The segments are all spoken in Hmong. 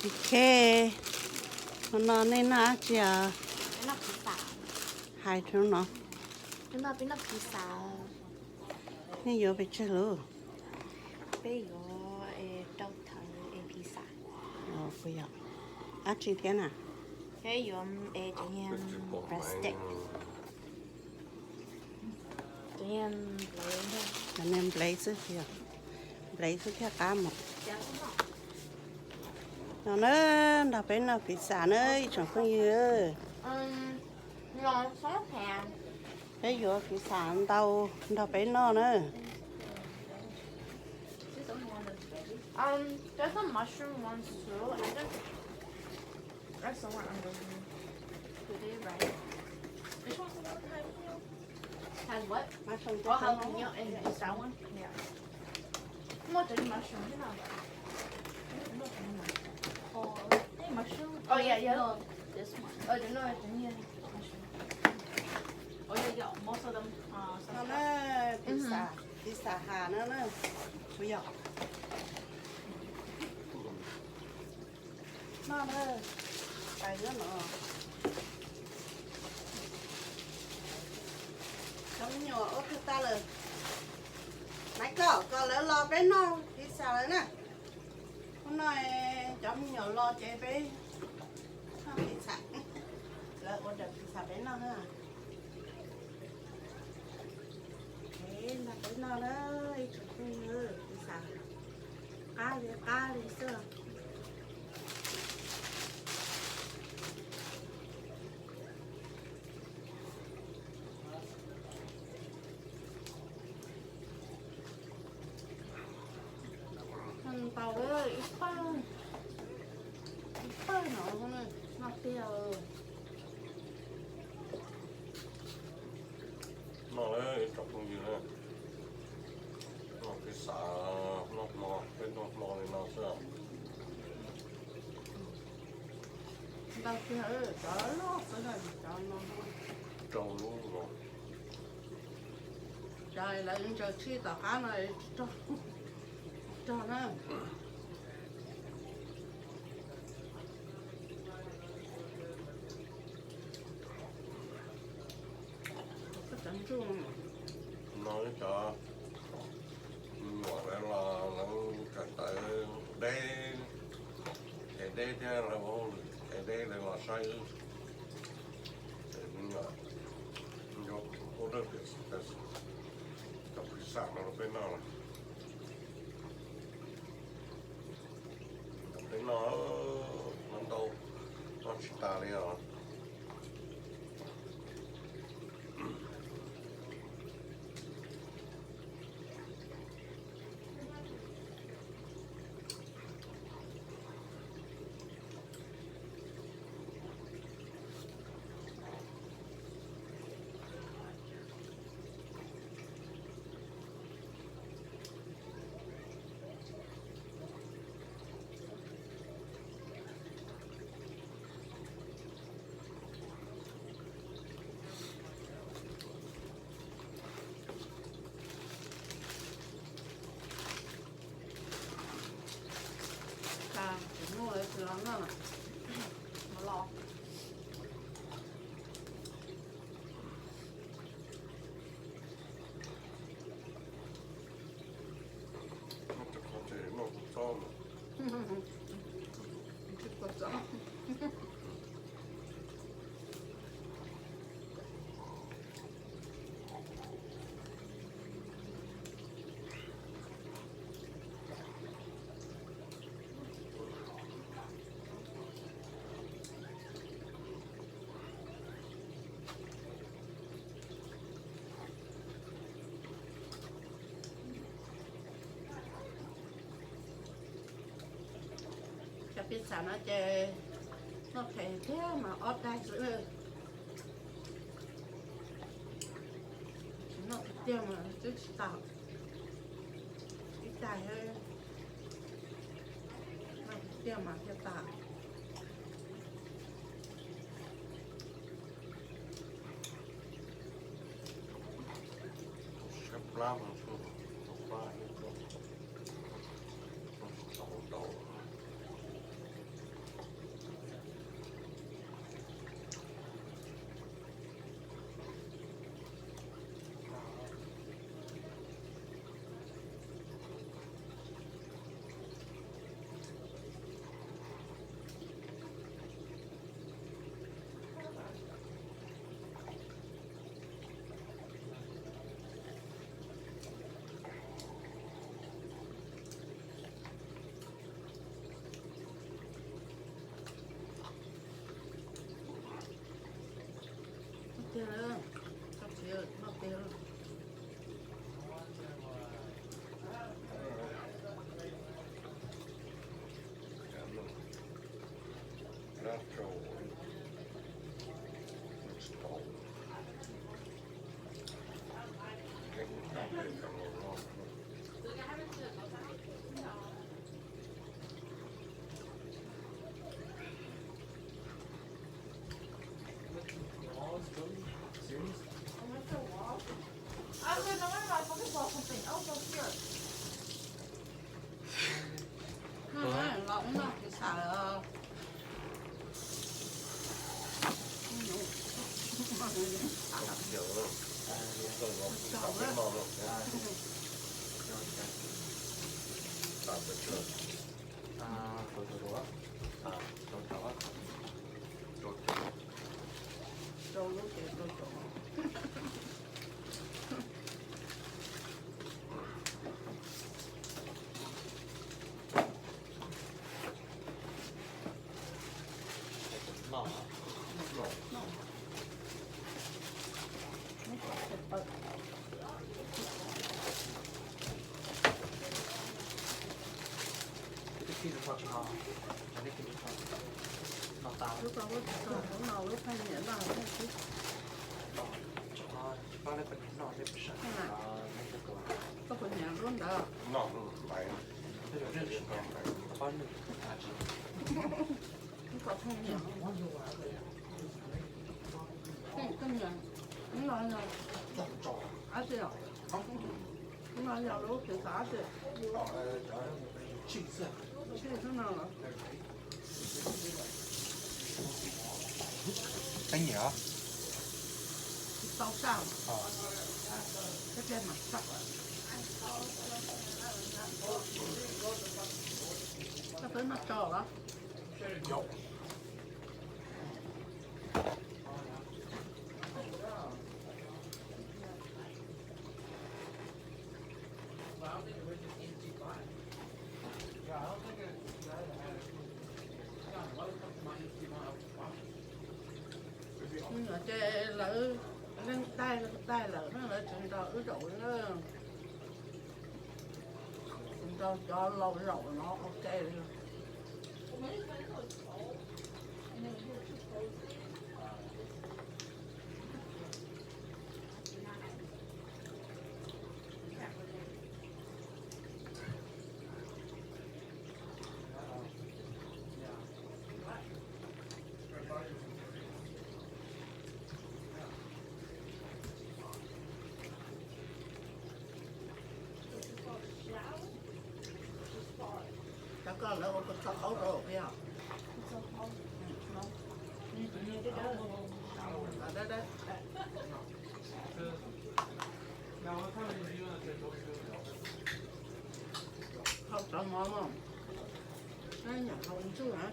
Ok, hmo no nej noj dab tsi os? Hais rau no. Nej yuav pes tsawg lub? Peb yuav rau thawv es pizza. Kuv yuav dab tsi thiab na? Peb yuav breadstick. Cov niag nplev xwb, nplev xwb thiaj qab mus. No na, nrog peb noj pizza na ib tsoom phooj ywg. Peb yuav pizza ntau nrog peb noj na. Um, there's some mushroom ones too. I think that's the one I'm going to do. Do they rice? Which one's the one with the jalapeno? Has what? Mushroom. Oh, jalapeno. Is that one? Yeah. Muaj cov mushroom thế nào? Oh, hey, mushroom. Oh, yeah, yeah. No, this one. Oh, no, no, mushroom. Oh, yeah, yeah. Most of them. Uh, no, no, pizza, pizza has no, no. Kuv yog. Noj na, tais nyob no. Cov me nyuam ua twg tag lawm? Naiv Koj, kom lawv los peb noj pizza lawm na. Hnub no cov me nyuam los ces peb noj pizza. Lawv ua daim pizza peb noj na. Nrog peb noj na, ib tsoom phooj ywg, pizza qab li qab li xwb. Ntau ib pawg, ib pawg no noj tiag. Noj na ib tsoom phooj ywg na, noj pizza, noj hmo, peb noj hmo li no xwb. Ntau tiag, cov loj xwb na, cov no rau lub no. Cov lawv ntsaws tshij tom qab no tsis rog na. No cov me nyuam lawv los lawv kawm ntawv deb, ces deb thiab lawv ua hauj lwm ces deb lawv los saib wb. Ces me nyuam ua dawb tias cov pizza no rau peb noj. Peb noj, noj ntau, noj tsis tas li os. Tsis muaj tsis los noj, los. Cov pizza no ces noj phem thiab mas ob daig xwb. Tsis noj tiag mas twb tsis tau. Ib daig, noj tiag mas thiaj tau. Sab plab no, plab ntau. Ntau. Los ib no thịt xào. Rau lub ces rau tod. Lub ko lub tsis tau, lub no lub pheej niam noj thiab xwb. Koj puas nyiam lub ntawd? Lub ko pheej niam. Koj nyiam lub no yog ab tsi os? Lub no yog lub txiv xav ab tsi? Tsis xwb no los? Pheej niam. Tsis tau saj. Koj peb noj tso los? Ces lawv leej daig leej daig lawm na, lawv tsis nrog wb zaum na. Nrog cov laus zaum no ua ke li. Cov ko lawv ua kua txob qaub rau peb os. Hau cov mov mas, neb nyiam hau ntsuj na.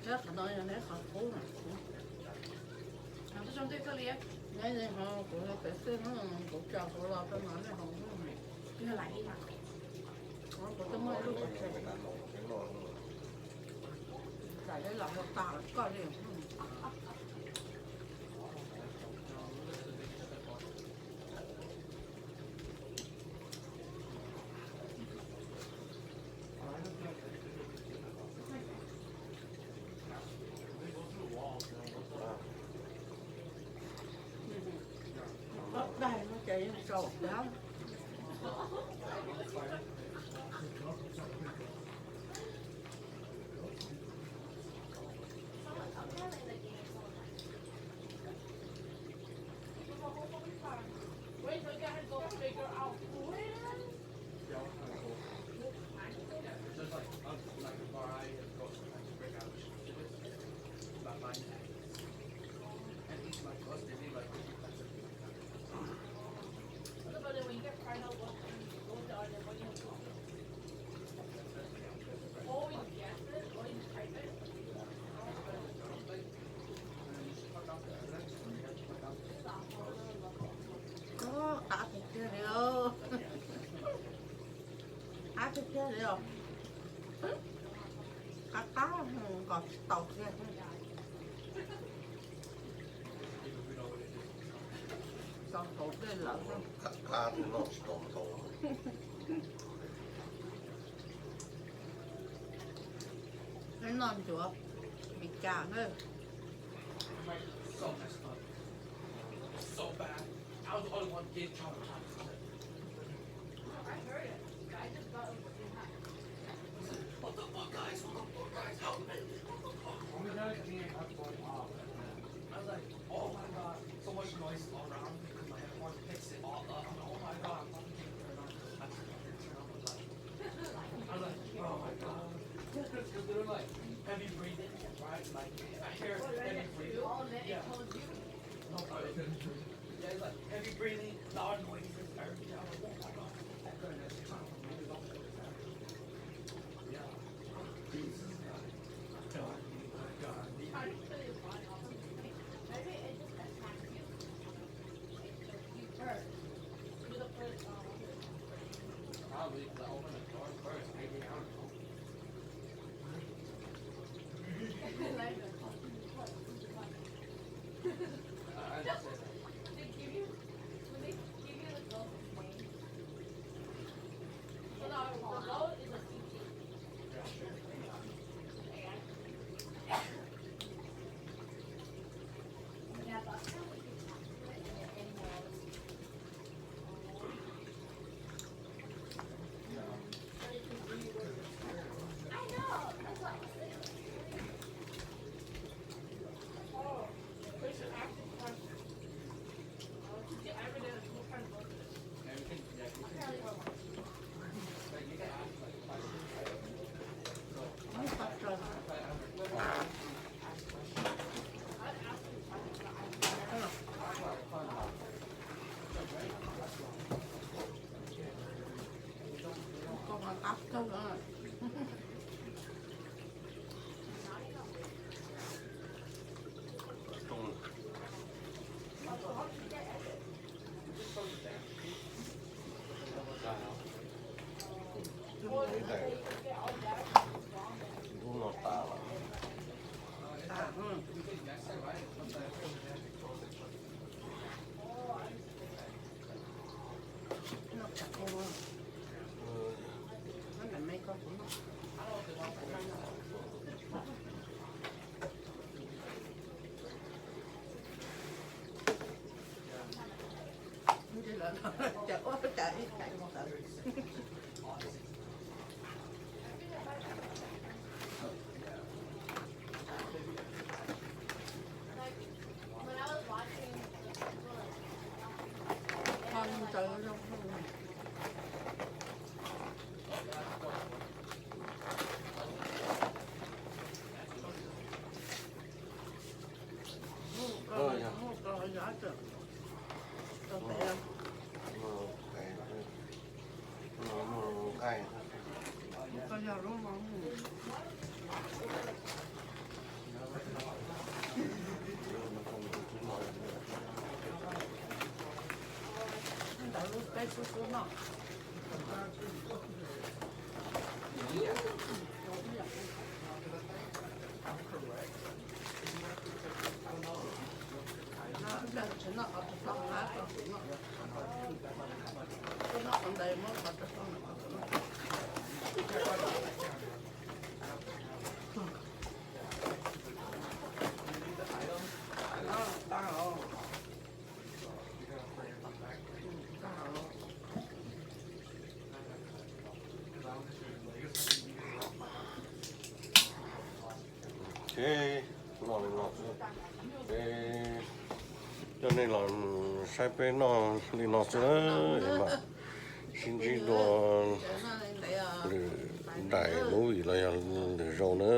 Thiab qhov no yog neb qhov qub na. Neb ho kuv pem xwb, kuv tso kuv los rau no nej haus. Kuv twb muaj ib lub pov tseg, txais los rau tas koj li. Daig no ces yeej tsaus thiab. Qab tiag tiag li os. Qab tiag tiag li os. Qab qab nkaus tsis tau kiag. Tau tau dej lawm. Qab qab noj tsis tau ntau. Noj ncuav. Cas na. So messed up. So bad. I was the only one getting traumatized. I heard it. I just got over it. What the fuck, guys? What the fuck, guys? Help me! What the fuck? I was like, oh my god, so much noise all around me because my headphones picks it all up. I'm like, oh my god, I'm fucking getting turned on. I turn on the turn on the light. I was like, oh my god. Because they're like heavy breathing, right? Like, I hear heavy breathing. Yeah. No, I was Yeah, it's like heavy breathing, loud noises, everything. I was like, oh my god. Yeah. Jesus, God. God, God. Maybe it just attacks you. You first. You're the first one. Probably the open the door first, maybe, I don't know. Ces noj li no xwb. Ces coj nej los saib peb noj li no xwb na, es mam sib ntsib dua lwm daim movie los yog lwm zaus na.